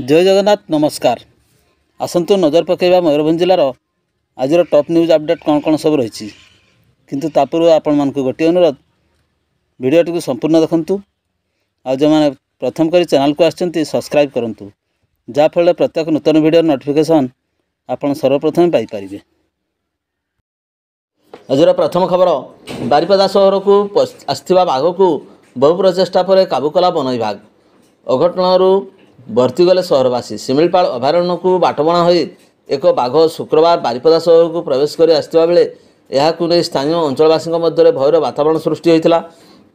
ଜୟ ଜଗନ୍ନାଥ, ନମସ୍କାର। ଆସନ୍ତୁ ନଜର ପକାଇବା ମୟୂରଭଞ୍ଜ ଜିଲ୍ଲାର ଆଜିର ଟପ୍ ନ୍ୟୁଜ୍ ଅପଡ଼େଟ୍ କ'ଣ କ'ଣ ସବୁ ରହିଛି। କିନ୍ତୁ ତା ପୂର୍ବରୁ ଆପଣମାନଙ୍କୁ ଗୋଟିଏ ଅନୁରୋଧ, ଭିଡ଼ିଓଟିକୁ ସମ୍ପୂର୍ଣ୍ଣ ଦେଖନ୍ତୁ ଆଉ ଯେଉଁମାନେ ପ୍ରଥମ କରି ଚ୍ୟାନେଲକୁ ଆସିଛନ୍ତି ସବସ୍କ୍ରାଇବ୍ କରନ୍ତୁ, ଯାହାଫଳରେ ପ୍ରତ୍ୟେକ ନୂତନ ଭିଡ଼ିଓର ନୋଟିଫିକେସନ୍ ଆପଣ ସର୍ବପ୍ରଥମେ ପାଇପାରିବେ। ଆଜିର ପ୍ରଥମ ଖବର, ବାରିପଦା ସହରକୁ ଆସିଥିବା ବାଘକୁ ବହୁ ପ୍ରଚେଷ୍ଟା ପରେ କାବୁ କଲା ବନ ବିଭାଗ। ଅଘଟଣରୁ ବର୍ତ୍ତିଗଲେ ସହରବାସୀ। ଶିମିଳିପାଳ ଅଭୟାରଣ୍ୟକୁ ବାଟବଣା ହୋଇ ଏକ ବାଘ ଶୁକ୍ରବାର ବାରିପଦା ସହରକୁ ପ୍ରବେଶ କରି ଆସିଥିବା ବେଳେ ଏହାକୁ ନେଇ ସ୍ଥାନୀୟ ଅଞ୍ଚଳବାସୀଙ୍କ ମଧ୍ୟରେ ଭୟର ବାତାବରଣ ସୃଷ୍ଟି ହୋଇଥିଲା।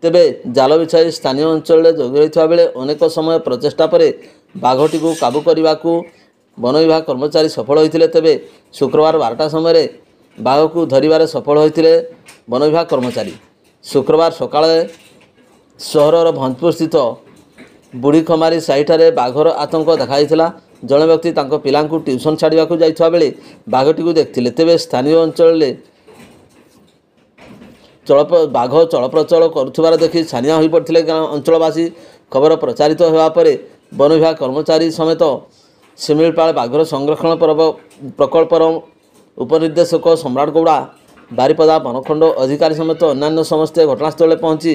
ତେବେ ଜାଲ ବିଛାଇ ସ୍ଥାନୀୟ ଅଞ୍ଚଳରେ ଜଗି ରହିଥିବା ବେଳେ ଅନେକ ସମୟ ପ୍ରଚେଷ୍ଟା ପରେ ବାଘଟିକୁ କାବୁ କରିବାକୁ ବନ ବିଭାଗ କର୍ମଚାରୀ ସଫଳ ହୋଇଥିଲେ। ତେବେ ଶୁକ୍ରବାର 12ଟା ସମୟରେ ବାଘକୁ ଧରିବାରେ ସଫଳ ହୋଇଥିଲେ ବନ ବିଭାଗ କର୍ମଚାରୀ। ଶୁକ୍ରବାର ସକାଳେ ସହରର ଭଞ୍ଜପୁର ସ୍ଥିତ ବୁଢ଼ୀଖମାରୀ ସାହିଠାରେ ବାଘର ଆତଙ୍କ ଦେଖାଯାଇଥିଲା। ଜଣେ ବ୍ୟକ୍ତି ତାଙ୍କ ପିଲାଙ୍କୁ ଟ୍ୟୁସନ୍ ଛାଡ଼ିବାକୁ ଯାଇଥିବା ବେଳେ ବାଘଟିକୁ ଦେଖିଥିଲେ। ତେବେ ସ୍ଥାନୀୟ ଅଞ୍ଚଳରେ ବାଘ ଚଳପ୍ରଚଳ କରୁଥିବାର ଦେଖି ଛାନିଆ ହୋଇପଡ଼ିଥିଲେ ଗାଁ ଅଞ୍ଚଳବାସୀ। ଖବର ପ୍ରଚାରିତ ହେବା ପରେ ବନ ବିଭାଗ କର୍ମଚାରୀ ସମେତ ଶିମିଳିପାଳ ବାଘର ସଂରକ୍ଷଣ ପ୍ରକଳ୍ପର ଉପନିର୍ଦ୍ଦେଶକ ସମ୍ରାଟ ଗୌଡ଼ା, ବାରିପଦା ବନଖଣ୍ଡ ଅଧିକାରୀ ସମେତ ଅନ୍ୟାନ୍ୟ ସମସ୍ତେ ଘଟଣାସ୍ଥଳରେ ପହଞ୍ଚି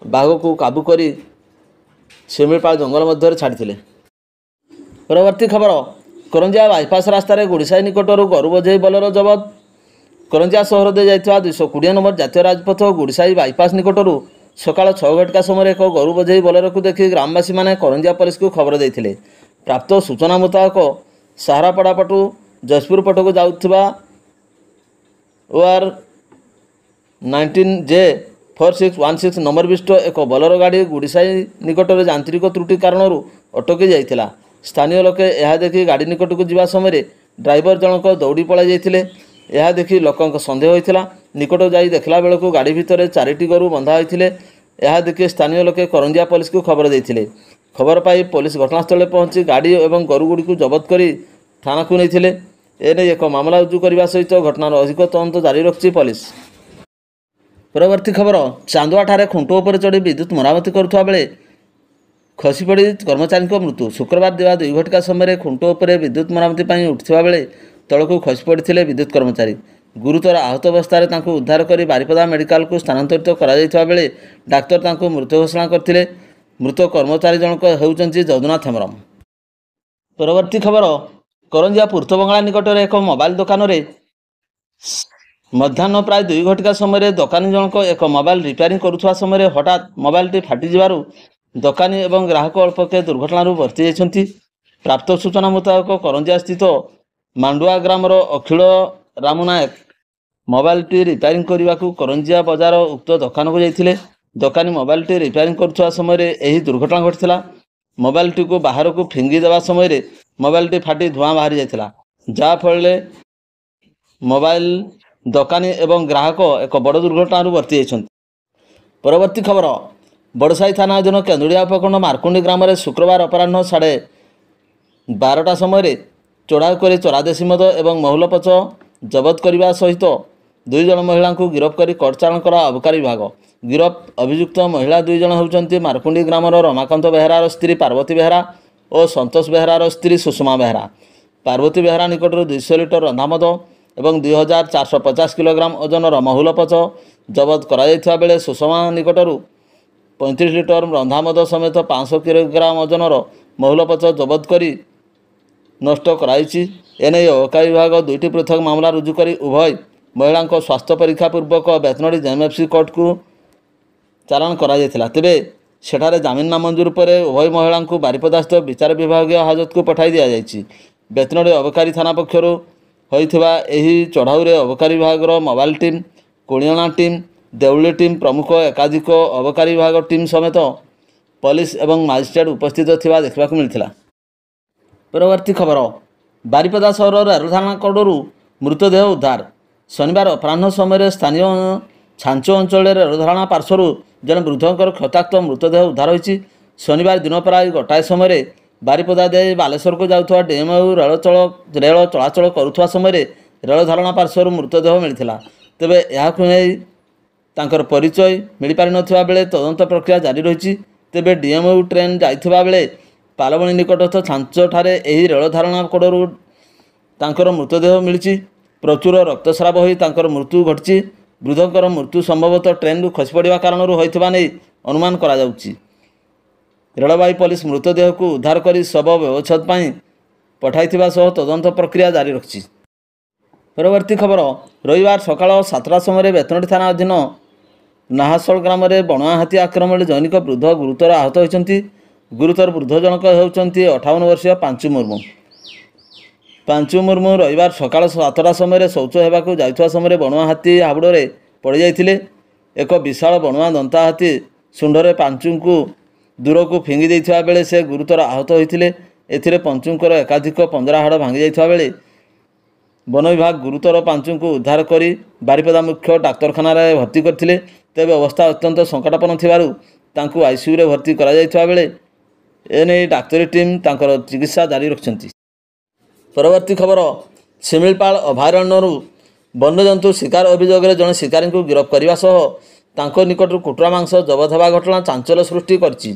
ବାଘକୁ କାବୁ କରି ଶିମିଳିପାଳ ଜଙ୍ଗଲ ମଧ୍ୟରେ ଛାଡ଼ିଥିଲେ। ପରବର୍ତ୍ତୀ ଖବର, କରଞ୍ଜିଆ ବାଇପାସ୍ ରାସ୍ତାରେ ଗୁଡ଼ିସାହି ନିକଟରୁ ଗୋରୁ ବୋଝେଇ ବୋଲେରୋ ଜବତ। କରଞ୍ଜିଆ ସହର ଦେଇ ଯାଇଥିବା 220 ନମ୍ବର ଜାତୀୟ ରାଜପଥ ଗୁଡ଼ିସାହି ବାଇପାସ୍ ନିକଟରୁ ସକାଳ 6 ଘଟିକା ସମୟରେ ଏକ ଗୋରୁ ବୋଝେଇ ବୋଲେରୋକୁ ଦେଖି ଗ୍ରାମବାସୀମାନେ କରଞ୍ଜିଆ ପୋଲିସକୁ ଖବର ଦେଇଥିଲେ। ପ୍ରାପ୍ତ ସୂଚନା ମୁତାବକ ସାହାରାପଡ଼ା ପଟୁ ଯଶପୁର ପଟକୁ ଯାଉଥିବା OR 19 J 4616 number ବିଶିଷ୍ଟ ଏକ ବୋଲେରୋ ଗାଡ଼ି ଗୁଡ଼ିସାହି ନିକଟରେ ଯାନ୍ତ୍ରିକ ତ୍ରୁଟି କାରଣରୁ ଅଟକି ଯାଇଥିଲା। ସ୍ଥାନୀୟ ଲୋକେ ଏହା ଦେଖି ଗାଡ଼ି ନିକଟକୁ ଯିବା ସମୟରେ ଡ୍ରାଇଭର ଜଣକ ଦୌଡ଼ି ପଳାଇ ଯାଇଥିଲେ। ଏହା ଦେଖି ଲୋକଙ୍କ ସନ୍ଦେହ ହୋଇଥିଲା। ନିକଟକୁ ଯାଇ ଦେଖିଲା ବେଳକୁ ଗାଡ଼ି ଭିତରେ 4ଟି ଗୋରୁ ବନ୍ଧା ହୋଇଥିଲେ। ଏହା ଦେଖି ସ୍ଥାନୀୟ ଲୋକେ କରଞ୍ଜିଆ ପୋଲିସକୁ ଖବର ଦେଇଥିଲେ। ଖବର ପାଇ ପୋଲିସ ଘଟଣାସ୍ଥଳରେ ପହଞ୍ଚି ଗାଡ଼ି ଏବଂ ଗୋରୁଗୁଡ଼ିକୁ ଜବତ କରି ଥାନାକୁ ନେଇଥିଲେ। ଏନେଇ ଏକ ମାମଲା ରୁଜୁ କରିବା ସହିତ ଘଟଣାର ଅଧିକ ତଦନ୍ତ ଜାରି ରଖିଛି ପୋଲିସ। ପରବର୍ତ୍ତୀ ଖବର, ଚାନ୍ଦୁଆଠାରେ ଖୁଣ୍ଟ ଉପରେ ଚଢ଼ି ବିଦ୍ୟୁତ ମରାମତି କରୁଥିବା ବେଳେ ଖସିପଡ଼ି କର୍ମଚାରୀଙ୍କ ମୃତ୍ୟୁ। ଶୁକ୍ରବାର ଦିବା 2 ଘଟିକା ସମୟରେ ଖୁଣ୍ଟ ଉପରେ ବିଦ୍ୟୁତ ମରାମତି ପାଇଁ ଉଠୁଥିବା ବେଳେ ତଳକୁ ଖସି ପଡ଼ିଥିଲେ ବିଦ୍ୟୁତ କର୍ମଚାରୀ। ଗୁରୁତର ଆହତ ଅବସ୍ଥାରେ ତାଙ୍କୁ ଉଦ୍ଧାର କରି ବାରିପଦା ମେଡ଼ିକାଲକୁ ସ୍ଥାନାନ୍ତରିତ କରାଯାଇଥିବା ବେଳେ ଡାକ୍ତର ତାଙ୍କୁ ମୃତ ଘୋଷଣା କରିଥିଲେ। ମୃତ କର୍ମଚାରୀ ଜଣକ ହେଉଛନ୍ତି ଯଦୁନାଥ ହେମ୍ବ୍ରମ। ପରବର୍ତ୍ତୀ ଖବର, କରଞ୍ଜିଆ ପୂର୍ତ୍ତବଙ୍ଗଳା ନିକଟରେ ଏକ ମୋବାଇଲ ଦୋକାନରେ ମଧ୍ୟାହ୍ନ ପ୍ରାୟ 2 ଘଟିକା ସମୟରେ ଦୋକାନୀ ଜଣକ ଏକ ମୋବାଇଲ ରିପେୟାରିଂ କରୁଥିବା ସମୟରେ ହଠାତ୍ ମୋବାଇଲଟି ଫାଟିଯିବାରୁ ଦୋକାନୀ ଏବଂ ଗ୍ରାହକ ଅଳ୍ପକେ ଦୁର୍ଘଟଣାରୁ ବର୍ତ୍ତି ଯାଇଛନ୍ତି। ପ୍ରାପ୍ତ ସୂଚନା ମୁତାବକ କରଞ୍ଜିଆ ସ୍ଥିତ ମାଣ୍ଡୁଆ ଗ୍ରାମର ଅଖିଳ ରାମ ନାୟକ ମୋବାଇଲଟି ରିପେୟାରିଂ କରିବାକୁ କରଞ୍ଜିଆ ବଜାର ଉକ୍ତ ଦୋକାନକୁ ଯାଇଥିଲେ। ଦୋକାନୀ ମୋବାଇଲଟି ରିପେୟାରିଂ କରୁଥିବା ସମୟରେ ଏହି ଦୁର୍ଘଟଣା ଘଟିଥିଲା। ମୋବାଇଲଟିକୁ ବାହାରକୁ ଫିଙ୍ଗି ଦେବା ସମୟରେ ମୋବାଇଲଟି ଫାଟି ଧୂଆଁ ବାହାରି ଯାଇଥିଲା, ଯାହାଫଳରେ ମୋବାଇଲ ଦୋକାନୀ ଏବଂ ଗ୍ରାହକ ଏକ ବଡ଼ ଦୁର୍ଘଟଣାରୁ ବର୍ତ୍ତି ଯାଇଛନ୍ତି। ପରବର୍ତ୍ତୀ ଖବର, ବଡ଼ସାହି ଥାନା ଅଧୀନ କେନ୍ଦୁଳିଆ ଉପଖଣ୍ଡ ମାର୍କୁଣ୍ଡି ଗ୍ରାମରେ ଶୁକ୍ରବାର ଅପରାହ୍ନ 12:30 ସମୟରେ ଚଢ଼ାଉ କରି ଚୋରାଦେଶୀ ମଦ ଏବଂ ମହୁଲପୋଚ ଜବତ କରିବା ସହିତ 2 ଜଣ ମହିଳାଙ୍କୁ ଗିରଫ କରି କୋର୍ଟ ଚାଲାଣ କଲା ଅବକାରୀ ବିଭାଗ। ଗିରଫ ଅଭିଯୁକ୍ତ ମହିଳା 2 ଜଣ ହେଉଛନ୍ତି ମାର୍କୁଣ୍ଡି ଗ୍ରାମର ରମାକାନ୍ତ ବେହେରାର ସ୍ତ୍ରୀ ପାର୍ବତୀ ବେହେରା ଓ ସନ୍ତୋଷ ବେହେରାର ସ୍ତ୍ରୀ ସୁଷମା ବେହେରା। ପାର୍ବତୀ ବେହେରା ନିକଟରୁ 200 ଲିଟର ରନ୍ଧାମଦ ଏବଂ 2450 କିଲୋଗ୍ରାମ ଓଜନର ମହୁଲପୋଚ ଜବତ କରାଯାଇଥିବା ବେଳେ ସୁଷମା ନିକଟରୁ 35 ଲିଟର ରନ୍ଧାମଦ ସମେତ 500 କିଲୋଗ୍ରାମ ଓଜନର ମହୁଲପୋଚ ଜବତ କରି ନଷ୍ଟ କରାଯାଇଛି। ଏନେଇ ଅବକାରୀ ବିଭାଗ 2ଟି ପୃଥକ ମାମଲା ରୁଜୁ କରି ଉଭୟ ମହିଳାଙ୍କ ସ୍ୱାସ୍ଥ୍ୟ ପରୀକ୍ଷା ପୂର୍ବକ ବେତନଟୀ ଜେଏମ୍ଏଫ୍ସି କୋର୍ଟକୁ ଚାଲାଣ କରାଯାଇଥିଲା। ତେବେ ସେଠାରେ ଜାମିନ ନାମଞ୍ଜୁର ପରେ ଉଭୟ ମହିଳାଙ୍କୁ ବାରିପଦାସ୍ଥିତ ବିଚାର ବିଭାଗୀୟ ହାଜତକୁ ପଠାଇ ଦିଆଯାଇଛି। ବେତନଟୀ ଅବକାରୀ ଥାନା ପକ୍ଷରୁ ହୋଇଥିବା ଏହି ଚଢ଼ାଉରେ ଅବକାରୀ ବିଭାଗର mobile team, Kuniana team, Deuli team ପ୍ରମୁଖ ଏକାଧିକ ଅବକାରୀ ବିଭାଗ ଟିମ୍ ସମେତ ପୋଲିସ ଏବଂ ମାଜିଷ୍ଟ୍ରେଟ୍ ଉପସ୍ଥିତ ଥିବା ଦେଖିବାକୁ ମିଳିଥିଲା। ପରବର୍ତ୍ତୀ ଖବର, ବାରିପଦା ସହରର ରେଳଥାନା କଡ଼ରୁ ମୃତଦେହ ଉଦ୍ଧାର। ଶନିବାର ଅପରାହ୍ନ ସମୟରେ ସ୍ଥାନୀୟ ଛାଞ୍ଚ ଅଞ୍ଚଳରେ ରେଳଧାରଣା ପାର୍ଶ୍ୱରୁ ଜଣେ ବୃଦ୍ଧଙ୍କର କ୍ଷତାକ୍ତ ମୃତଦେହ ଉଦ୍ଧାର ହୋଇଛି। ଶନିବାର ଦିନ ପ୍ରାୟ 1 ସମୟରେ ବାରିପଦା ଦେଇ ବାଲେଶ୍ୱରକୁ ଯାଉଥିବା ଡିଏମ୍ୟୁ ରେଳ ଚଳାଚଳ କରୁଥିବା ସମୟରେ ରେଳଧାରଣା ପାର୍ଶ୍ୱରୁ ମୃତଦେହ ମିଳିଥିଲା। ତେବେ ଏହାକୁ ନେଇ ତାଙ୍କର ପରିଚୟ ମିଳିପାରିନଥିବା ବେଳେ ତଦନ୍ତ ପ୍ରକ୍ରିୟା ଜାରି ରହିଛି। ତେବେ ଡିଏମ୍ୟୁ ଟ୍ରେନ୍ ଯାଇଥିବା ବେଳେ ପାଲବଣୀ ନିକଟସ୍ଥ ଛାଞ୍ଚଠାରେ ଏହି ରେଳ ଧାରଣା କଡ଼ରୁ ତାଙ୍କର ମୃତଦେହ ମିଳିଛି। ପ୍ରଚୁର ରକ୍ତସ୍ରାବ ହୋଇ ତାଙ୍କର ମୃତ୍ୟୁ ଘଟିଛି। ବୃଦ୍ଧଙ୍କର ମୃତ୍ୟୁ ସମ୍ଭବତଃ ଟ୍ରେନ୍ରୁ ଖସିପଡ଼ିବା କାରଣରୁ ହୋଇଥିବା ନେଇ ଅନୁମାନ କରାଯାଉଛି। ରେଳବାଇ ପୋଲିସ ମୃତଦେହକୁ ଉଦ୍ଧାର କରି ଶବ ବ୍ୟବଚ୍ଛେଦ ପାଇଁ ପଠାଇଥିବା ସହ ତଦନ୍ତ ପ୍ରକ୍ରିୟା ଜାରି ରଖିଛି। ପରବର୍ତ୍ତୀ ଖବର, ରବିବାର ସକାଳ 7ଟା ସମୟରେ ବେତନଟୀ ଥାନା ଅଧୀନ ନାହାସୋଳ ଗ୍ରାମରେ ବଣୁଆ ହାତୀ ଆକ୍ରମଣରେ ଜନୈକ ବୃଦ୍ଧ ଗୁରୁତର ଆହତ ହୋଇଛନ୍ତି। ଗୁରୁତର ବୃଦ୍ଧ ଜଣକ ହେଉଛନ୍ତି 58 ବର୍ଷୀୟ ପାଞ୍ଚୁ ମୁର୍ମୁ। ପାଞ୍ଚୁ ମୁର୍ମୁ ରବିବାର ସକାଳ 7ଟା ସମୟରେ ଶୌଚ ହେବାକୁ ଯାଉଥିବା ସମୟରେ ବଣୁଆ ହାତୀ ହାବୁଡ଼ରେ ପଡ଼ିଯାଇଥିଲେ। ଏକ ବିଶାଳ ବଣୁଆ ଦନ୍ତା ହାତୀ ଶୁଣ୍ଢରେ ପାଞ୍ଚୁଙ୍କୁ ଦୂରକୁ ଫିଙ୍ଗି ଦେଇଥିବା ବେଳେ ସେ ଗୁରୁତର ଆହତ ହୋଇଥିଲେ। ଏଥିରେ ପଞ୍ଚୁଙ୍କର ଏକାଧିକ ପଞ୍ଜରା ହାଡ଼ ଭାଙ୍ଗି ଯାଇଥିବା ବେଳେ ବନ ବିଭାଗ ଗୁରୁତର ପାଞ୍ଚୁଙ୍କୁ ଉଦ୍ଧାର କରି ବାରିପଦା ମୁଖ୍ୟ ଡାକ୍ତରଖାନାରେ ଭର୍ତ୍ତି କରିଥିଲେ। ତେବେ ଅବସ୍ଥା ଅତ୍ୟନ୍ତ ସଙ୍କଟାପନ୍ନ ଥିବାରୁ ତାଙ୍କୁ ଆଇସିୟୁରେ ଭର୍ତ୍ତି କରାଯାଇଥିବା ବେଳେ ଏନେଇ ଡାକ୍ତରୀ ଟିମ୍ ତାଙ୍କର ଚିକିତ୍ସା ଜାରି ରଖିଛନ୍ତି। ପରବର୍ତ୍ତୀ ଖବର, ଶିମିଳିପାଳ ଅଭୟାରଣ୍ୟରୁ ବନ୍ୟଜନ୍ତୁ ଶିକାର ଅଭିଯୋଗରେ ଜଣେ ଶିକାରୀଙ୍କୁ ଗିରଫ କରିବା ସହ ତାଙ୍କ ନିକଟରୁ କୁଟୁରା ମାଂସ ଜବତ ହେବା ଘଟଣା ଚାଞ୍ଚଲ୍ୟ ସୃଷ୍ଟି କରିଛି।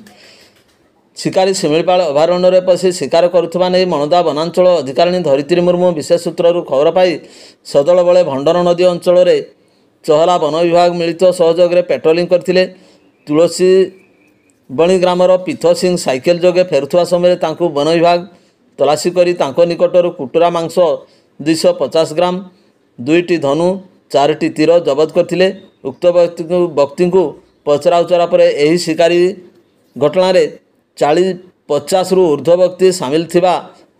ଶିକାରୀ ଶିମିଳିପାଳ ଅଭୟାରଣ୍ୟରେ ପଶି ଶିକାର କରୁଥିବା ନେଇ ମଣଦା ବନାଞ୍ଚଳ ଅଧିକାରିଣୀ ଧରିତ୍ରୀ ମୁର୍ମୁ ବିଶେଷ ସୂତ୍ରରୁ ଖବର ପାଇ ସଦଳ ବଳେ ଭଣ୍ଡନ ନଦୀ ଅଞ୍ଚଳରେ ଚହଲା ବନ ବିଭାଗ ମିଳିତ ସହଯୋଗରେ ପେଟ୍ରୋଲିଂ କରିଥିଲେ। ତୁଳସୀ ବଣି ଗ୍ରାମର ପିଥ ସିଂ ସାଇକେଲ ଯୋଗେ ଫେରୁଥିବା ସମୟରେ ତାଙ୍କୁ ବନ ବିଭାଗ ତଲାସି କରି ତାଙ୍କ ନିକଟରୁ କୁଟୁରା ମାଂସ 250 ଗ୍ରାମ, 2ଟି ଧନୁ, 4ଟି ତୀର ଜବତ କରିଥିଲେ। ଉକ୍ତ ବ୍ୟକ୍ତିଙ୍କୁ ପଚରାଉଚରା ପରେ ଏହି ଶିକାରୀ ଘଟଣାରେ 40-50ରୁ ଉର୍ଦ୍ଧ୍ୱ ବ୍ୟକ୍ତି ସାମିଲ ଥିବା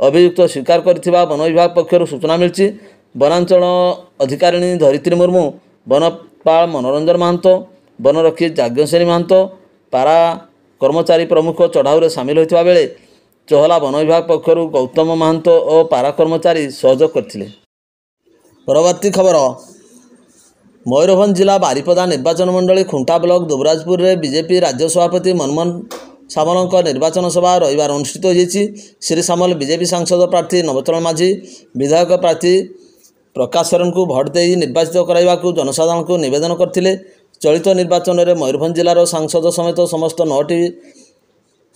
ଅଭିଯୁକ୍ତ ସ୍ୱୀକାର କରିଥିବା ବନ ବିଭାଗ ପକ୍ଷରୁ ସୂଚନା ମିଳିଛି। ବନାଞ୍ଚଳ ଅଧିକାରିଣୀ ଧରିତ୍ରୀ ମୁର୍ମୁ, ବନପାଳ ମନୋରଞ୍ଜନ ମହାନ୍ତ, ବନରକ୍ଷୀ ଯାଜ୍ଞସେନୀ ମହାନ୍ତ, ପାରା କର୍ମଚାରୀ ପ୍ରମୁଖ ଚଢ଼ାଉରେ ସାମିଲ ହୋଇଥିବା ବେଳେ ଚହଲା ବନ ବିଭାଗ ପକ୍ଷରୁ ଗୌତମ ମହାନ୍ତ ଓ ପାରା କର୍ମଚାରୀ ସହଯୋଗ କରିଥିଲେ। ପରବର୍ତ୍ତୀ ଖବର, ମୟୂରଭଞ୍ଜ ଜିଲ୍ଲା ବାରିପଦା ନିର୍ବାଚନ ମଣ୍ଡଳୀ ଖୁଣ୍ଟା ବ୍ଲକ ଦୁବରାଜପୁରରେ ବିଜେପି ରାଜ୍ୟ ସଭାପତି ମନମୋହନ ସାମଲଙ୍କ ନିର୍ବାଚନ ସଭା ରବିବାର ଅନୁଷ୍ଠିତ ହୋଇଯାଇଛି। ଶ୍ରୀ ସାମଲ ବିଜେପି ସାଂସଦ ପ୍ରାର୍ଥୀ ନବଚରଣ ମାଝୀ, ବିଧାୟକ ପ୍ରାର୍ଥୀ ପ୍ରକାଶ ସୋରେନଙ୍କୁ ଭୋଟ ଦେଇ ନିର୍ବାଚିତ କରାଇବାକୁ ଜନସାଧାରଣଙ୍କୁ ନିବେଦନ କରିଥିଲେ। ଚଳିତ ନିର୍ବାଚନରେ ମୟୂରଭଞ୍ଜ ଜିଲ୍ଲାର ସାଂସଦ ସମେତ ସମସ୍ତ 9ଟି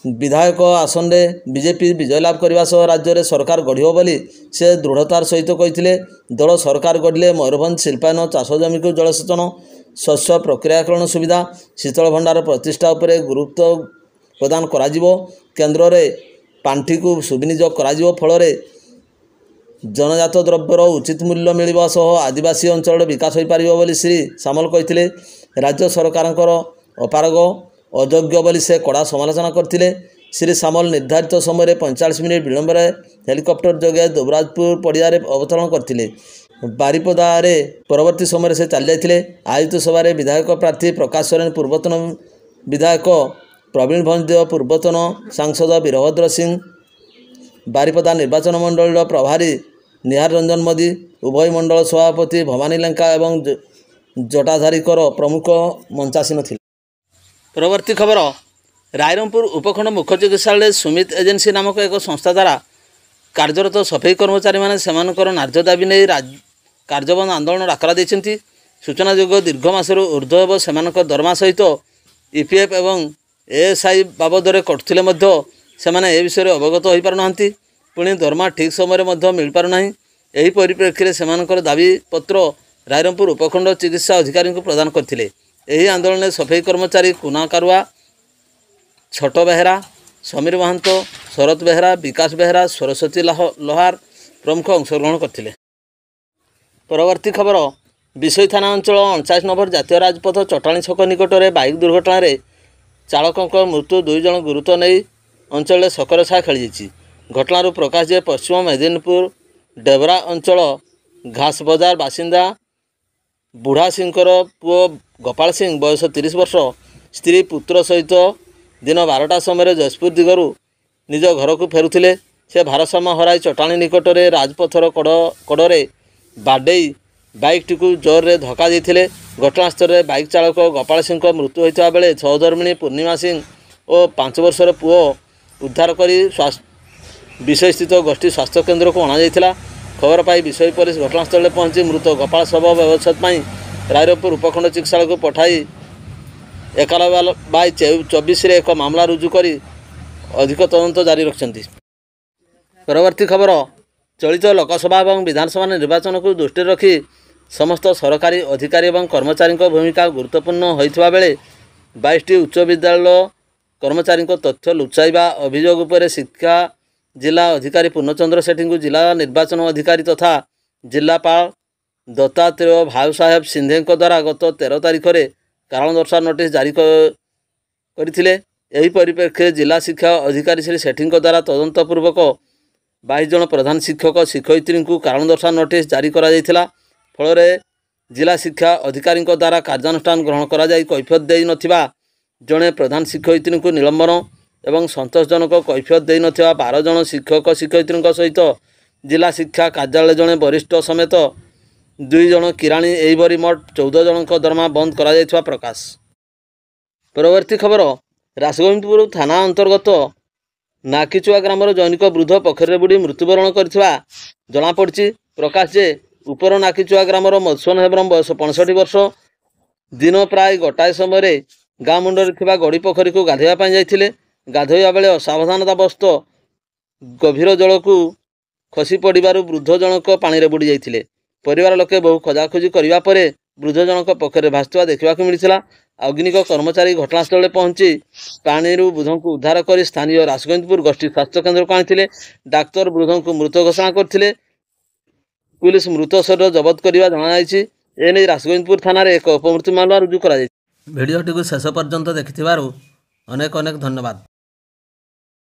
ବିଧାୟକ ଆସନରେ ବିଜେପି ବିଜୟ ଲାଭ କରିବା ସହ ରାଜ୍ୟରେ ସରକାର ଗଢ଼ିବ ବୋଲି ସେ ଦୃଢ଼ତାର ସହିତ କହିଥିଲେ। ଦଳ ସରକାର ଗଢ଼ିଲେ ମୟୂରଭଞ୍ଜ ଶିଳ୍ପାୟନ, ଚାଷ ଜମିକୁ ଜଳସେଚନ, ଶସ୍ୟ ପ୍ରକ୍ରିୟାକରଣ ସୁବିଧା, ଶୀତଳ ଭଣ୍ଡାର ପ୍ରତିଷ୍ଠା ଉପରେ ଗୁରୁତ୍ୱ ପ୍ରଦାନ କରାଯିବ। କେନ୍ଦ୍ରରେ ପାଣ୍ଠିକୁ ସୁବିନିଯୋଗ କରାଯିବ, ଫଳରେ ଜନଜାତ ଦ୍ରବ୍ୟର ଉଚିତ ମୂଲ୍ୟ ମିଳିବା ସହ ଆଦିବାସୀ ଅଞ୍ଚଳର ବିକାଶ ହୋଇପାରିବ ବୋଲି ଶ୍ରୀ ସାମଲ କହିଥିଲେ। ରାଜ୍ୟ ସରକାରଙ୍କର ଅପାରଗ, ଅଯୋଗ୍ୟ ବୋଲି ସେ କଡ଼ା ସମାଲୋଚନା କରିଥିଲେ। ଶ୍ରୀ ସାମଲ ନିର୍ଦ୍ଧାରିତ ସମୟରେ 45 ମିନିଟ୍ ବିଳମ୍ବରେ ହେଲିକପ୍ଟର ଯୋଗେ ଦୁବରାଜପୁର ପଡ଼ିଆରେ ଅବତରଣ କରିଥିଲେ। ବାରିପଦାରେ ପରବର୍ତ୍ତୀ ସମୟରେ ସେ ଚାଲିଯାଇଥିଲେ। ଆୟୋଜିତ ସଭାରେ ବିଧାୟକ ପ୍ରାର୍ଥୀ ପ୍ରକାଶ ସୋରେନ, ପୂର୍ବତନ ବିଧାୟକ ପ୍ରବୀଣ ଭଞ୍ଜଦେଓ, ପୂର୍ବତନ ସାଂସଦ ବୀରଭଦ୍ର ସିଂ, ବାରିପଦା ନିର୍ବାଚନ ମଣ୍ଡଳୀର ପ୍ରଭାରୀ ନିହାର ରଞ୍ଜନ ମୋଦି, ଉଭୟ ମଣ୍ଡଳ ସଭାପତି ଭବାନୀ ଲେଙ୍କା ଏବଂ ଜଟାଧାରୀ କର ପ୍ରମୁଖ ମଞ୍ଚାସୀନ ଥିଲେ। ପରବର୍ତ୍ତୀ ଖବର, ରାଇରଙ୍ଗପୁର ଉପଖଣ୍ଡ ମୁଖ୍ୟ ଚିକିତ୍ସାଳୟରେ ସୁମିତ ଏଜେନ୍ସି ନାମକ ଏକ ସଂସ୍ଥା ଦ୍ୱାରା କାର୍ଯ୍ୟରତ ସଫେଇ କର୍ମଚାରୀମାନେ ସେମାନଙ୍କର ନ୍ୟାଯ୍ୟ ଦାବି ନେଇ କାର୍ଯ୍ୟବନ୍ଦ ଆନ୍ଦୋଳନ ଡାକରା ଦେଇଛନ୍ତି। ସୂଚନାଯୋଗ୍ୟ, ଦୀର୍ଘ ମାସରୁ ଉର୍ଦ୍ଧ୍ୱ ହେବ ସେମାନଙ୍କ ଦରମା ସହିତ ଇପିଏଫ୍ ଏବଂ ଏଏସ୍ଆଇ ବାବଦରେ କଟୁଥିଲେ ମଧ୍ୟ ସେମାନେ ଏ ବିଷୟରେ ଅବଗତ ହୋଇପାରୁନାହାନ୍ତି। ପୁଣି ଦରମା ଠିକ୍ ସମୟରେ ମଧ୍ୟ ମିଳିପାରୁନାହିଁ। ଏହି ପରିପ୍ରେକ୍ଷୀରେ ସେମାନଙ୍କର ଦାବିପତ୍ର ରାଇରଙ୍ଗପୁର ଉପଖଣ୍ଡ ଚିକିତ୍ସା ଅଧିକାରୀଙ୍କୁ ପ୍ରଦାନ କରିଥିଲେ। ଏହି ଆନ୍ଦୋଳନରେ ସଫେଇ କର୍ମଚାରୀ କୁନା କାରୁଆ, ଛୋଟ ବେହେରା, ସମୀର ମହାନ୍ତ, ଶରତ ବେହେରା, ବିକାଶ ବେହେରା, ସରସ୍ୱତୀ ଲୋହାର ପ୍ରମୁଖ ଅଂଶଗ୍ରହଣ କରିଥିଲେ। ପରବର୍ତ୍ତୀ ଖବର, ବିଶୋଇ ଥାନା ଅଞ୍ଚଳ 49 ନମ୍ବର ଜାତୀୟ ରାଜପଥ ଚଟାଣି ଛକ ନିକଟରେ ବାଇକ୍ ଦୁର୍ଘଟଣାରେ ଚାଳକଙ୍କ ମୃତ୍ୟୁ, 2 ଜଣ ଗୁରୁତର ନେଇ ଅଞ୍ଚଳରେ ଶୋକର ଛାୟା ଖେଳିଯାଇଛି। ଘଟଣାରୁ ପ୍ରକାଶ ଯେ ପଶ୍ଚିମ ମେଦିନୀପୁର ଡେବରା ଅଞ୍ଚଳ ଘାସ ବଜାର ବାସିନ୍ଦା ବୁଢ଼ା ସିଂଙ୍କର ପୁଅ ଗୋପାଳ ସିଂ, ବୟସ 30 ବର୍ଷ, ସ୍ତ୍ରୀ ପୁତ୍ର ସହିତ ଦିନ 12ଟା ସମୟରେ ଯଶପୁର ଦିଗରୁ ନିଜ ଘରକୁ ଫେରୁଥିଲେ। ସେ ଭାରସାମ୍ୟ ହରାଇ ଚଟାଣି ନିକଟରେ ରାଜପଥର କଡ଼ରେ ବାଡ଼େଇ ବାଇକ୍ଟିକୁ ଜୋରରେ ଧକ୍କା ଦେଇଥିଲେ। ଘଟଣାସ୍ଥଳରେ ବାଇକ୍ ଚାଳକ ଗୋପାଳ ସିଂଙ୍କ ମୃତ୍ୟୁ ହୋଇଥିବା ବେଳେ ସହଧର୍ମିଣୀ ପୂର୍ଣ୍ଣିମା ସିଂ ଓ 5 ବର୍ଷର ପୁଅ ଉଦ୍ଧାର କରି ବିଷୟସ୍ଥିତ ଗୋଷ୍ଠୀ ସ୍ୱାସ୍ଥ୍ୟ କେନ୍ଦ୍ରକୁ ଅଣାଯାଇଥିଲା। ଖବର ପାଇ ବିଷୟ ପୋଲିସ ଘଟଣାସ୍ଥଳରେ ପହଞ୍ଚି ମୃତ ଗୋପାଳ ଶବ ବ୍ୟବଚ୍ଛେଦ ପାଇଁ ରାଇରଙ୍ଗପୁର ଉପଖଣ୍ଡ ଚିକିତ୍ସାଳୟକୁ ପଠାଇ 91/24ରେ ଏକ ମାମଲା ରୁଜୁ କରି ଅଧିକ ତଦନ୍ତ ଜାରି ରଖିଛନ୍ତି। ପରବର୍ତ୍ତୀ ଖବର, ଚଳିତ ଲୋକସଭା ଏବଂ ବିଧାନସଭା ନିର୍ବାଚନକୁ ଦୃଷ୍ଟିରେ ରଖି ସମସ୍ତ ସରକାରୀ ଅଧିକାରୀ ଏବଂ କର୍ମଚାରୀଙ୍କ ଭୂମିକା ଗୁରୁତ୍ୱପୂର୍ଣ୍ଣ ହୋଇଥିବା ବେଳେ 22ଟି ଉଚ୍ଚ ବିଦ୍ୟାଳୟ କର୍ମଚାରୀଙ୍କ ତଥ୍ୟ ଲୁଚାଇବା ଅଭିଯୋଗ ଉପରେ ଶିକ୍ଷା ଜିଲ୍ଲା ଅଧିକାରୀ ପୂର୍ଣ୍ଣଚନ୍ଦ୍ର ସେଠୀଙ୍କୁ ଜିଲ୍ଲା ନିର୍ବାଚନ ଅଧିକାରୀ ତଥା ଜିଲ୍ଲାପାଳ ଦତ୍ତାତ୍ରେୟ ଭାଉସାହେବ ସିନ୍ଧେଙ୍କ ଦ୍ୱାରା ଗତ 13 ତାରିଖରେ କାରଣ ଦର୍ଶାଅ ନୋଟିସ୍ ଜାରି କରିଥିଲେ। ଏହି ପରିପ୍ରେକ୍ଷୀରେ ଜିଲ୍ଲା ଶିକ୍ଷା ଅଧିକାରୀ ଶ୍ରୀ ସେଠୀଙ୍କ ଦ୍ୱାରା ତଦନ୍ତ ପୂର୍ବକ 22 ଜଣ ପ୍ରଧାନ ଶିକ୍ଷକ ଶିକ୍ଷୟିତ୍ରୀଙ୍କୁ କାରଣ ଦର୍ଶାଅ ନୋଟିସ୍ ଜାରି କରାଯାଇଥିଲା। ଫଳରେ ଜିଲ୍ଲା ଶିକ୍ଷା ଅଧିକାରୀଙ୍କ ଦ୍ୱାରା କାର୍ଯ୍ୟାନୁଷ୍ଠାନ ଗ୍ରହଣ କରାଯାଇ କୈଫିୟତ ଦେଇନଥିବା ଜଣେ ପ୍ରଧାନ ଶିକ୍ଷୟିତ୍ରୀଙ୍କୁ ନିଲମ୍ବନ ଏବଂ ସନ୍ତୋଷଜନକ କୈଫିୟତ ଦେଇନଥିବା 12 ଜଣ ଶିକ୍ଷକ ଶିକ୍ଷୟିତ୍ରୀଙ୍କ ସହିତ ଜିଲ୍ଲା ଶିକ୍ଷା କାର୍ଯ୍ୟାଳୟ ଜଣେ ବରିଷ୍ଠ ସମେତ 2 ଜଣ କିରାଣୀ, ଏହିପରି ମୋଟ 14 ଜଣଙ୍କ ଦରମା ବନ୍ଦ କରାଯାଇଥିବା ପ୍ରକାଶ। ପରବର୍ତ୍ତୀ ଖବର, ରାସଗୋବିନ୍ଦପୁର ଥାନା ଅନ୍ତର୍ଗତ ନାକିଚୁଆ ଗ୍ରାମର ଜୈନିକ ବୃଦ୍ଧ ପୋଖରୀରେ ବୁଡ଼ି ମୃତ୍ୟୁବରଣ କରିଥିବା ଜଣାପଡ଼ିଛି। ପ୍ରକାଶ ଯେ ଉପର ନାକିଚୁଆ ଗ୍ରାମର ମଧୁସୂଦନ ହେମ୍ବ୍ରମ, ବୟସ 65 ବର୍ଷ, ଦିନ ପ୍ରାୟ 1 ସମୟରେ ଗାଁ ମୁଣ୍ଡରେ ଥିବା ଗଡ଼ି ପୋଖରୀକୁ ଗାଧୋଇବା ପାଇଁ ଯାଇଥିଲେ। ଗାଧୋଇବା ବେଳେ ଅସାବଧାନତା ବଶତଃ ଗଭୀର ଜଳକୁ ଖସି ପଡ଼ିବାରୁ ବୃଦ୍ଧ ଜଣକ ପାଣିରେ ବୁଡ଼ି ଯାଇଥିଲେ। ପରିବାର ଲୋକେ ବହୁ ଖୋଜାଖୋଜି କରିବା ପରେ ବୃଦ୍ଧ ଜଣକ ପୋଖରୀରେ ଭାସୁଥିବା ଦେଖିବାକୁ ମିଳିଥିଲା। ଅଗ୍ନିକ କର୍ମଚାରୀ ଘଟଣାସ୍ଥଳରେ ପହଞ୍ଚି ପାଣିରୁ ବୃଦ୍ଧଙ୍କୁ ଉଦ୍ଧାର କରି ସ୍ଥାନୀୟ ରାସଗୋବିନ୍ଦପୁର ଗୋଷ୍ଠୀ ସ୍ୱାସ୍ଥ୍ୟକେନ୍ଦ୍ରକୁ ଆଣିଥିଲେ। ଡାକ୍ତର ବୃଦ୍ଧଙ୍କୁ ମୃତ ଘୋଷଣା କରିଥିଲେ। ପୁଲିସ ମୃତ ଶରୀର ଜବତ କରିବା ଜଣାଯାଇଛି। ଏନେଇ ରାସଗୋବିନ୍ଦପୁର ଥାନାରେ ଏକ ଅପମୃତ୍ୟୁ ମାମଲା ରୁଜୁ କରାଯାଇଛି। ଭିଡ଼ିଓଟିକୁ ଶେଷ ପର୍ଯ୍ୟନ୍ତ ଦେଖିଥିବାରୁ ଅନେକ ଅନେକ ଧନ୍ୟବାଦ।